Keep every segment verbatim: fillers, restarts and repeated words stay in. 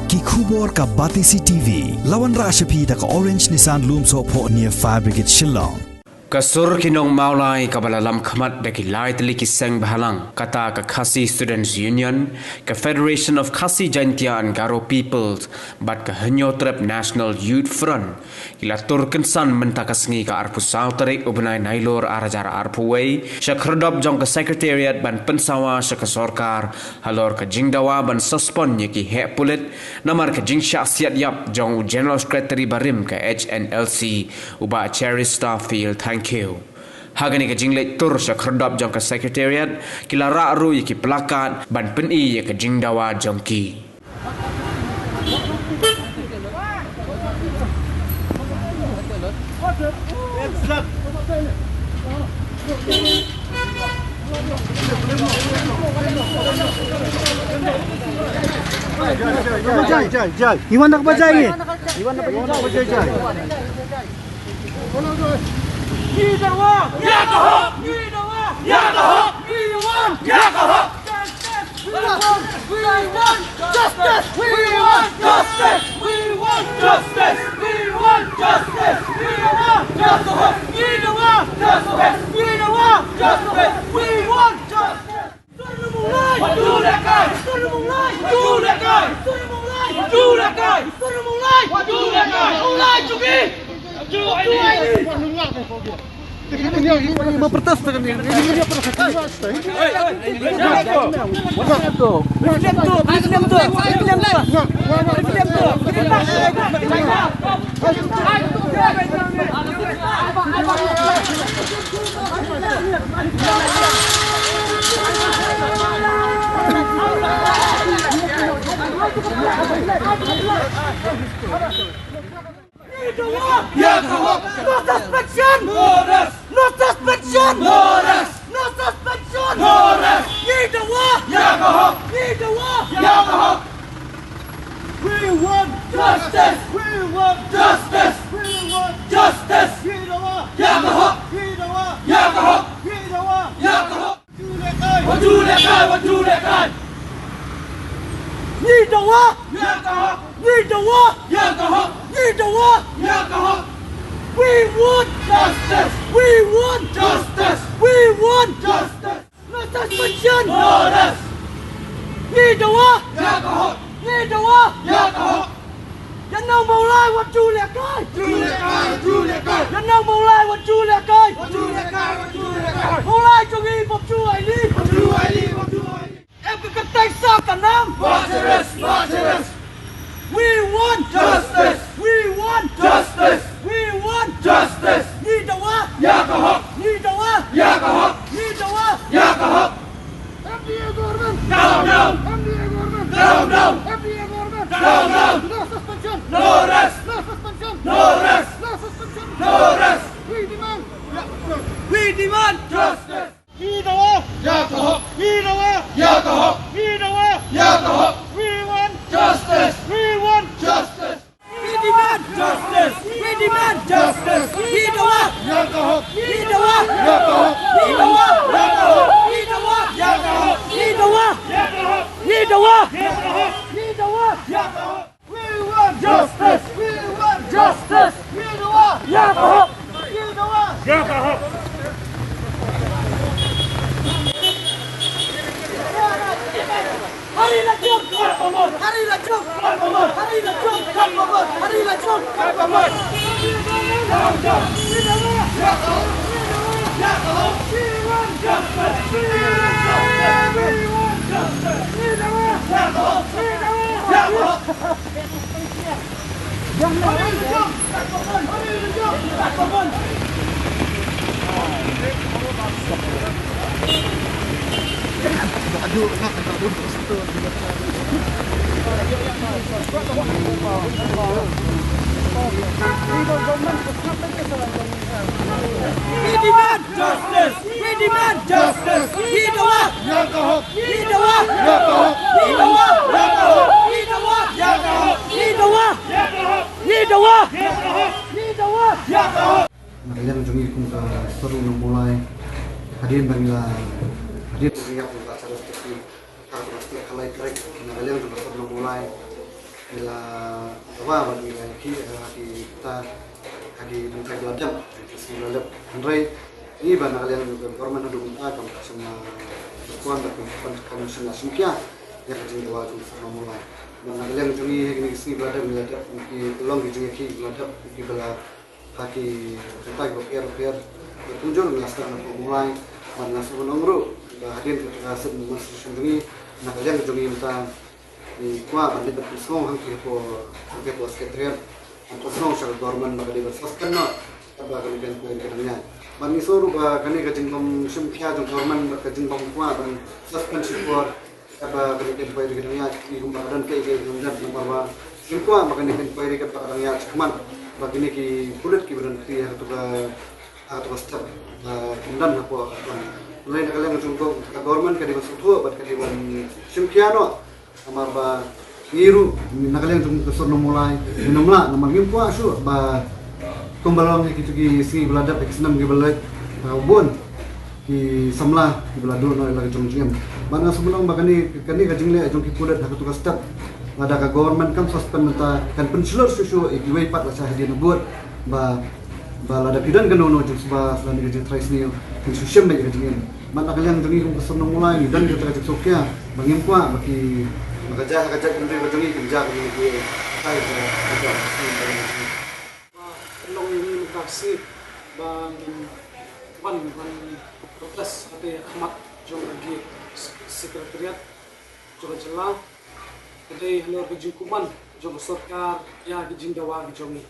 Ki khubor ka Batesi T V. La wanrah sha phi da ka Orange Nissan Lumsohphoh near Fire Brigade Shillong. Ka sur ki nong Mawlai kaba la lam khmat da ki lai tylli ki seng bhalang, kata ka Khasi Students Union, ka Federation of Khasi Jaintia and Garo Peoples, bad ka Hynñiewtrep National Youth Front, ki la tur kynsan mynta ka sngi ka arphew saw tarik u bnai Nailur ar hajar arphew wei, sha khyrdop jong ka Secretariat ban pynsawa sha ka sorkar halor ka jingdawa ban suspend ïa ki heh pulit namar ka jingshah siat ïap jong u General Secretary barim ka H N L C, u Bah Cheristerfield Thangkhiew. Ha kane ka jingleit tur sha khyrdop jong ka Secretariat, ki la rah ruh ïa ki plakat ban pyni ïa ka jingdawa jong ki. Jai, jai, jai. Iwan nak bajai ni. Iwan nak bajai, jai. Ngi dawa ïa ka hok. Ngi dawa ïa ka hok. We want ïa ka hok. Justice. We want, we want justice. We want justice. We want justice. We want justice. Ngi dawa justice. Ngi dawa justice. We want justice. Ngi dawa ïa ka hok. No suspension. No rest. No suspension. No rest. No suspension. No rest. Ngi dawa ïa ka hok. Ngi dawa ïa ka hok. We want justice. We want justice. We want justice. Ngi dawa ïa ka hok. Ngi dawa ïa ka hok. Ngi dawa ïa ka hok. Wat ju lehkai, wat ju lehkai. Ngi dawa ïa ka hok. Ngi dawa ïa ka hok. Ngi dawa ïa ka hok. We want justice. We want justice. We want justice. No suspension. No rest. Ngi dawa ïa ka hok. Ngi dawa ïa ka hok. Ïa nong Mawlai wat ju lehkai. Ju lehkai, ju lehkai. Ïa nong Mawlai wat ju lehkai. Wat ju lehkai, wat ju lehkai. Mawlai jong ngi bad ju ai ni. Bad ju ai ni, bad ju ai ni. Em ka kyrteng sa ka nam. March arrest, march arrest. We want justice. We want justice. We want justice. Ngi dawa ïa ka hok. Ngi dawa ïa ka hok. Ngi dawa ïa ka hok. M D A government. Down, down. M D A government. Down, down. M D A government. Down, down. No suspension. No rest. No suspension. No rest. No suspension. No rest. We demand. We demand justice. Ngi dawa ïa ka hok. Ngi dawa ïa ka hok. Ngi dawa ïa ka hok. We want justice. We want justice. We demand justice. We demand justice. Ngi dawa ïa ka hok. Ngi dawa ïa ka hok. Ngi dawa ïa ka hok. Ngi dawa ïa ka hok. Ngi dawa ïa ka hok. Ngi dawa ïa ka hok. Ngi dawa ïa ka hok. We want justice. We want justice. Ngi dawa ïa ka hok. Ngi dawa ïa ka hok. Hari la jong. Hari la jong. Hari la jong. Hari la jong. We want justice. We want justice. We want justice. Ngi dawa ïa ka hok. Ngi dawa ïa ka hok. We demand justice. We demand justice. Ngi dawa ïa ka hok. Ngi dawa ïa ka hok. Ngi dawa ïa ka hok. Ngi dawa ïa ka hok. Ngi dawa ïa ka hok. Ngi dawa ïa ka hok. Na ka liang jong ngi kum ka Sohryw Nongmawlai, hadien ba ngi la, hadien ba ngi la kum ka Sohryw Nongmawlai, ka kum ka lai trek na ka liang jong ka Sohryw Nongmawlai. Ngi la dawa bad ngi la ïakhih ha kita ha ki bynta ki la dep, ki sngi la dep. Hynrei ngi ba na ka liang jong ka government haduh mynta kam shym la respond, da kam kam shym la shim khia ïa ka jingdawa jong u Sir Nongmulai. Bad na ka liang jong ngi ha kine ki sngi ba la dep ngi la dep ki long ki jingïakhih ba la dep ki ba la ha ki bynta kiba pher pher. Kumjuh ngi la sdang na u Nongmulai bad nga sngewbha ban ong ruh ba hadien ka sdang demonstration jong ngi, na ka liang jong ngi mynta ngi kwah ban leit ban pynsngew ha ki hapoh, ha ki hapoh secretariat, ban pynsngew sha ka government ba ka dei ban suspend noh katba kane ka inquiry ka dang ïaid. Bad ngi sngew ruh ba kane ka jingbym shim khia jong government bad ka jingbym kwah ban suspend shipor katba kane ka inquiry ka dang ïaid, ngi kumba ka don kaei kaei ka dang ïaid, namar ba ngim kwah ba kane ka inquiry katba ka dang ïaid shakhmat ba kine ki pulit kiba don kti ha kato ka, ha kato ka step ba kin don hapoh ka. Hynrei na ka liang jong ka government ka dei ban sngewthuh bad ka dei ban shim khia noh. Namar ba ngi ruh na ka liang jong ka Sir Nongmulai ngin ym lah, namar ngim kwah shuh ba kumba long ha kito ki sngi ba la dep, ha ki snem kiba la leit, ha bun ki samla kiba la duh noh ïa la ka jong jingim. Bad nga sngewbha ban ong ba kane, kane ka jingleh jong ki pulit ha kato ka step, lada ka government kam suspend mynta kan pynshlur shuh shuh ïa kiwei pat lashai hadien habud, ba, ba lada phi don kano kano jingsuba lane ka jingtharai sniew, phin shu shim beit ïa ka jingim. Bad na ka liang jong ngi kum ka Sir Nongmulai ngi don kata ka jingsngewkhia ba ngim kwah ba ki, ba ka jait ha ka jaitbynriew ka jong ngi kin jia kum kine ki, ba ka long ïa ngi mynta ka sngi ba ngin wan ban protest hangtei ha khmat jong ka gate secretariat jong ka jylla. Ka dei halor ka jingkuman jong ka sorkar ïa ka jingdawa ka jong ngi.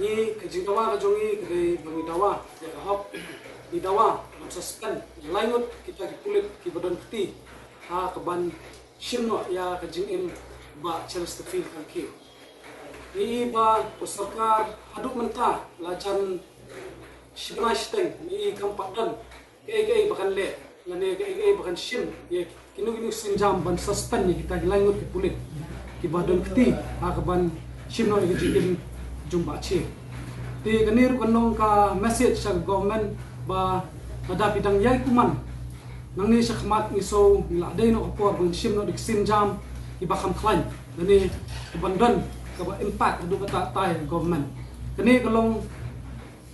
Ngi, ka jingdawa ka jong ngi ka dei ba ngi dawa ïa ka hok. Ngi dawa ban suspend ïa lai ngut kita ki pulit kiba don kti ha kaban shim noh ïa ka jingim Bah Charles Stephen Kharkhiu. Ngi i ba ka sorkar haduh mynta la jan shi bnai shiteng, ngi i kam pat don kaei kaei ba kan leh lane kaei kaei ba kan shim ïa kino kino ki sienjam ban suspend ïa kita ki lai ngut ki pulit kiba don kti ha kaban shim noh ïa ka jingim jong Bah Che. Te kane ruh kan long ka message sha ka government ba lada phi dang ïai kuman nangne shakhmat, ngi sngew ngi la dei noh ka por ban shim noh da ki sienjam kiba kham khlaiñ lane kaban don kaba impact haduh katta katta ïa ka government. Kane ka long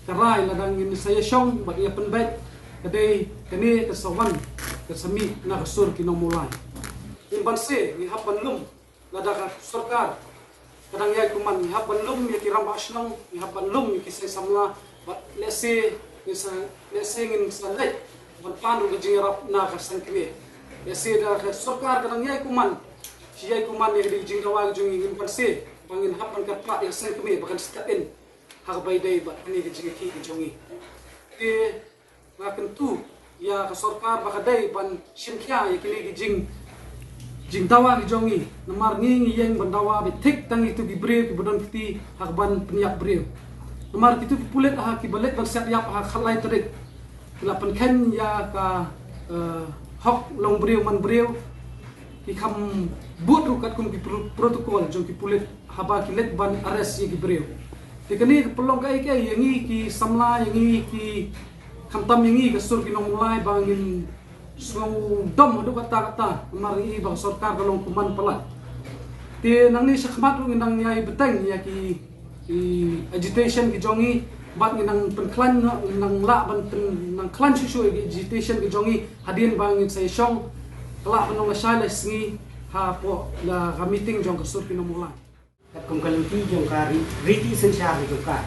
ka rai lada ngin sa ïashong bad ïa pynbeit, ka dei kane ka sa wan ka sa mih na ka sur ki Nongmulai. Ngin banse ngi hap ban lum, lada ka sorkar ka dang ïai kuman ngi hap ban lum ïa ki rangbah shnong, ngi hap ban lum ïa ki seng samla, bad lehse ngin sa, lehse ngin sa leit ban pan ruh ka jingïarap na ka seng kmie. Lehse da ka sorkar ka dang ïai kuman, shi ïai kuman ïa ka dei ka jingdawa ka jong ngi, ngin banse ba ngin hap ban kyrpad ïa ka seng kmie ba kan step in ha kaba ïadei bad kane ka jingïakhih ka jong ngi. Te nga kyntu ïa ka sorkar ba ka dei ban shim khia ïa kine ki jing, jingdawa ki jong ngi. Namar ngi ngi ïeng ban dawa beit thik tang ïa kito ki briew kiba don kti ha kaban pynïap briew. Namar kito ki pulit ha kiba leit ban siat ïap ha khatlai tarik ki la pynkheiñ ïa ka, eh, hok long briew man briew, ki kham bud ruh katkum ki pro-, protocol jong ki pulit haba ki leit ban arrest ïa ki briew. Te kane ka pynlong kaei kaei ïa ngi ki samla, ïa ngi ki, khamtam ïa ngi ka sur ki Nongmulai ba ngin sngewdom haduh katta katta namar ngi i ba ka sorkar ka long kuman palat. Te nangne shakhmat ruh ngin nang ïai bteng ïa ki, ki agitation ki jong ngi, bad ngin nang pynkhlaiñ noh, ngin nang lah ban pyn, nang khlaiñ shuh shuh ïa ki agitation ki jong ngi hadien ba ngin sa ïashong ka lah ban long lashai lai sngi hapoh la ka meeting jong ka sur ki Nongmulai. Katkum ka lynti jong ka ri-, riti synshar jong ka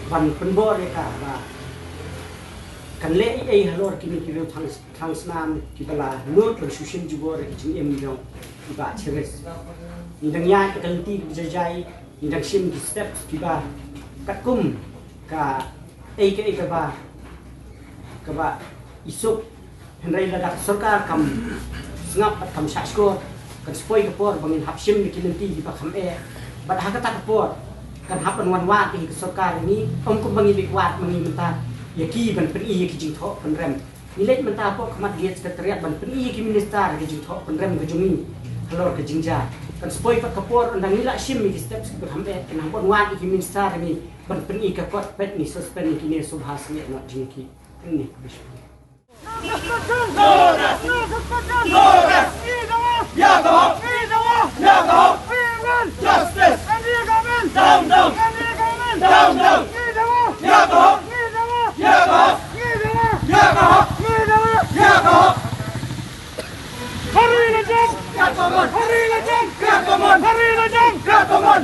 ban pynbor ïa ka ba kan leh ei ei halor kine ki riew thang, thang snam kiba la nud ban shu shim jubor ïa ka jingim jong i Bah Charles. Ngi dang ïaid ka lynti kiba jai jai, ngi dang shim ki step kiba katkum kaei kaei kaba, kaba i suk. Hynrei lada ka sorkar kam sngap bad kam shahshkor, kan sa poi ka por ba ngin hap shim ïa ki lynti kiba kham eh. Bad ha kata ka por kan hap ban wan wad ïa ka sorkar ïa ngi, ym kumba ngi leit wad ma ngi mynta ïa ki ban pyni ïa ki jingthoh pynrem. Ngi leit mynta hapoh khmat Gate Secretariat ban pyni ïa ki minister ïa ki jingthoh pynrem ka jong ngi halor ka jingjia. Kan sa poi pat ka por ynda ngi la shim ïa ki step kiba kham eh, kan hap ban wad ïa ki minister ïa ngi ban pyni ka kot peit ngi suspend ïa kine sngewbha sngewbha noh jingïakhih. Kane.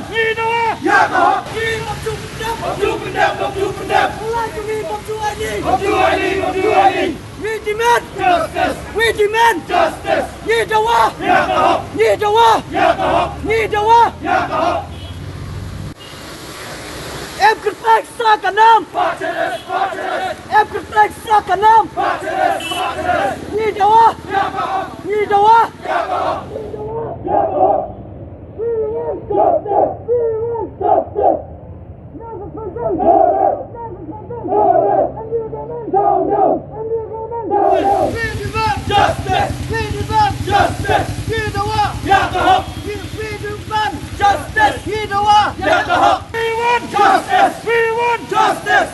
Ngi dawa ïa ka hok. Ngi bym ju pyndep, bym ju pyndep, bym ju pyndep. Lai jong ngi bym ju aini, bym ju aini, bym ju aini. We demand justice. We demand justice. Ngi dawa ïa ka hok. Ngi dawa ïa ka hok. Ngi dawa ïa ka hok. Em kyrpang sa ka nam. Em kyrpang sa ka nam. Ngi dawa. Ngi dawa. We want justice. We want justice. Down, down. We demand justice. We demand justice. Ngi dawa ïa ka hok. We, we demand justice. Ngi dawa ïa ka hok. We want justice. We want justice.